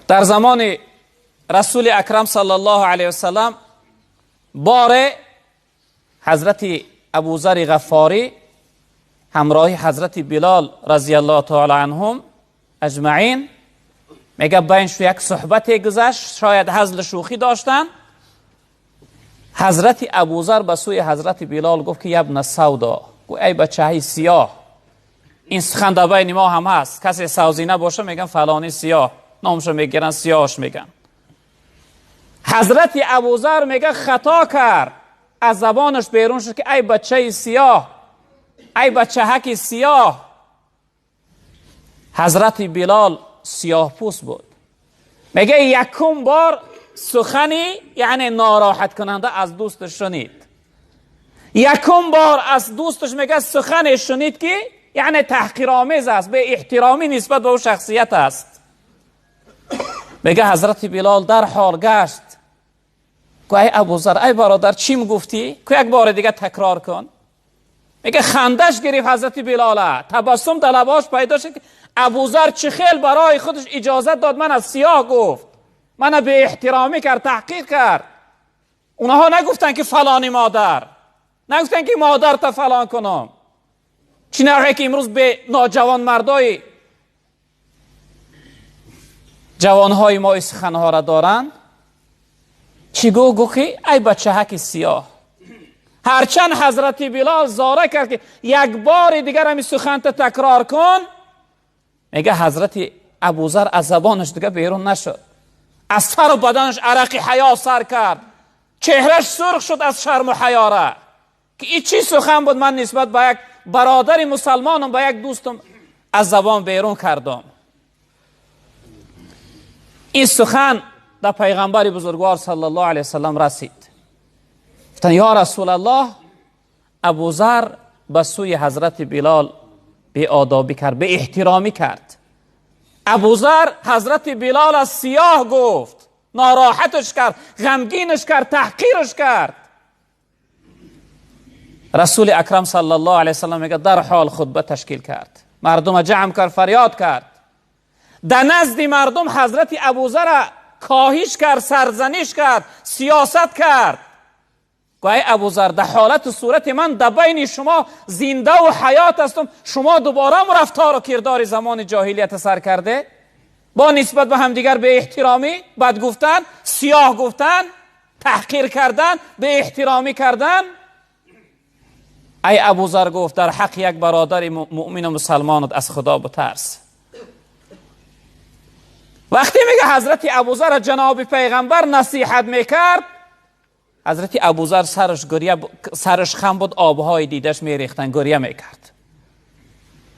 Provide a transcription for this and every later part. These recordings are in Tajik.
Дар замони Расули Акрам саллаллоҳу алайҳи васаллам боре ҳазрати Абузари Ғаффорӣ ҳамроҳи ҳазрати Билол разияллоҳу таъала анҳум аҷмаин мега байншу як суҳбате гузашт, шояд ҳазлу шӯхӣ доштанд. Ҳазрати Абузар ба сӯи ҳазрати Билол гуфт ки ябна савдо, гуфт эй бачаҳои сиёҳ. Ин сухан дар байни мо ҳам ҳаст. Касе савзина боша меган фалони сиёҳ, номшо мегиранд, сиёҳш меган. Ҳазрати Абузар мега хато кард, аз забонаш берун шуд ки эй бачаи сиёҳ, эй бачаҳаки сиёҳ. Ҳазрати Билол сиёҳпӯст буд. Мега якум бор сухани яъне нороҳаткунанда аз дӯсташ шунид. Якум бор аз дӯсташ мега сухане шунид ки яъне таҳқиромез аст, беэҳтиромӣ нисбат ба ӯ шахсият аст. Мега ҳазрати Билол дар ҳол гашт, гӯ ай Абузар, ай бародар, чӣ мегуфтӣ? Ку як бори дига такрор кун. Мега хандаш гирифт ҳазрати Билола, табассум дар лабош пайдо шуд ки Абузар чӣ хел барои худаш иҷозат дод, мана сиёҳ гуфт, мана беэҳтиромӣ кард, таҳқир кард. Онҳо нагуфтанд ки фалони модар, нагуфтанд ки модарта фалон кунам. Чӣ нағе ки имрӯз бе ноҷавонмардои ҷавонҳои мо ин суханҳоро доранд. Чӣ гӯ? Гӯ ки ай бачаҳаки сиёҳ. Ҳарчанд ҳазрати Билол зора кард ки як бори дигар ҳамин суханта такрор кун, мега ҳазрати Абузар аз забонаш дига берун нашуд. Аз сару баданаш арақи ҳаё сар кард, чеҳраш сурх шуд аз шарму ҳаёра ки ин чӣ сухан буд, ман нисбат ба як бародари мусалмонам, ба як дӯстам аз забон берун кардам. Ин сухан дар пайғамбари бузургвор саллаллоҳу алайҳи васаллам расид. Гуфтанд ё Расулаллоҳ, Абузар ба сӯи ҳазрати Билол беодобӣ кард, беэҳтиромӣ кард. Абузар ҳазрати Билол аз сиёҳ гуфт, нороҳаташ кард, ғамгинаш кард, таҳқираш кард. Расули Акрам саллаллоҳу алайҳи васаллам мега дар ҳол хутба ташкил кард, мардума ҷамъ кард, фарёд кард. Дар назди мардум ҳазрати Абузара коҳиш кард, сарзаниш кард, сиёсат кард. Гӯ ай Абузар, дар ҳолату сурати ман дар байни шумо зиндаву ҳаёт ҳастам, шумо дубора рафтору кирдори замони ҷоҳилията сар карде, бо нисбат ба ҳамдигар беэҳтиромӣ, бад гуфтан, сиёҳ гуфтан, таҳқир кардан, беэҳтиромӣ кардан. Ай Абузар, гуфт, дар ҳаққи як бародари муъмину мусалмонат аз Худо бутарс. Вақте мега ҳазрати Абузар ҷаноби пайғамбар насиҳат мекард, ҳазрати Абузар сараш гиря, сараш хам буд, обҳои дидаш мерехтанд, гиря мекард,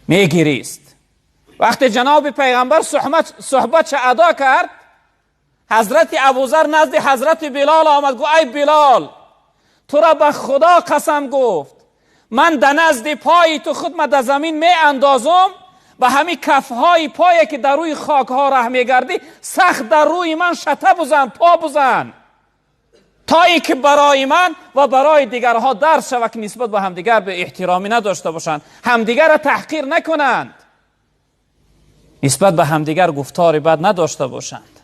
мегирист. Вақте ҷаноби пайғамбар суҳбатша адо кард, ҳазрати Абузар назди ҳазрати Билол омад, гуфт ай Билол, тура ба Худо қасам, гуфт, ман дар назди пои ту худ ма дар замин меандозум, ба ҳамин кафҳои пое ки дар рӯи хокҳо раҳ мегардӣ, сахт дар рӯи ман шата бузан, по бузан, то ин ки барои ман ва барои дигарҳо дарс шавад ки нисбат ба ҳамдигар беэҳтиромӣ надошта бошанд, ҳамдигарро таҳқир накунанд, нисбат ба ҳамдигар гуфтори бад надошта бошанд.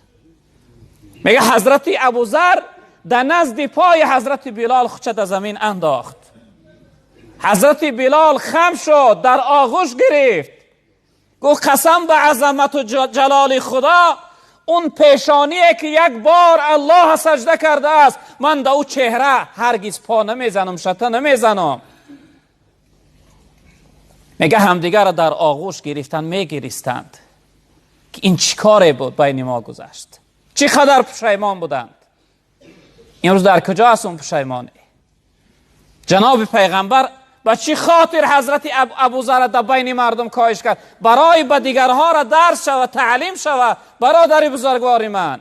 Мега ҳазрати Абузар дар назди пои ҳазрати Билол худша дар замин андохт. Ҳазрати Билол хам шуд, дар оғӯш гирифт, гуфт қасам ба азамату ҷалоли Худо, он пешоние ки як бор Аллоҳ саҷда кардааст, ман да ӯ чеҳра ҳаргиз по намезанам, шата намезанам. Мега ҳамдигарро дар оғӯш гирифтан, мегиристанд ки ин чӣ коре буд байни мо гузашт, чӣ қадар пушаймон буданд. Имрӯз дар куҷо аст он пушаймонӣ? Ҷаноби пайғамбар ба чӣ хотир ҳазрати Абузара дар байни мардум коҳиш кард? Барои ба дигарҳоро дарс шава, таълим шава. Бародари бузургвори ман.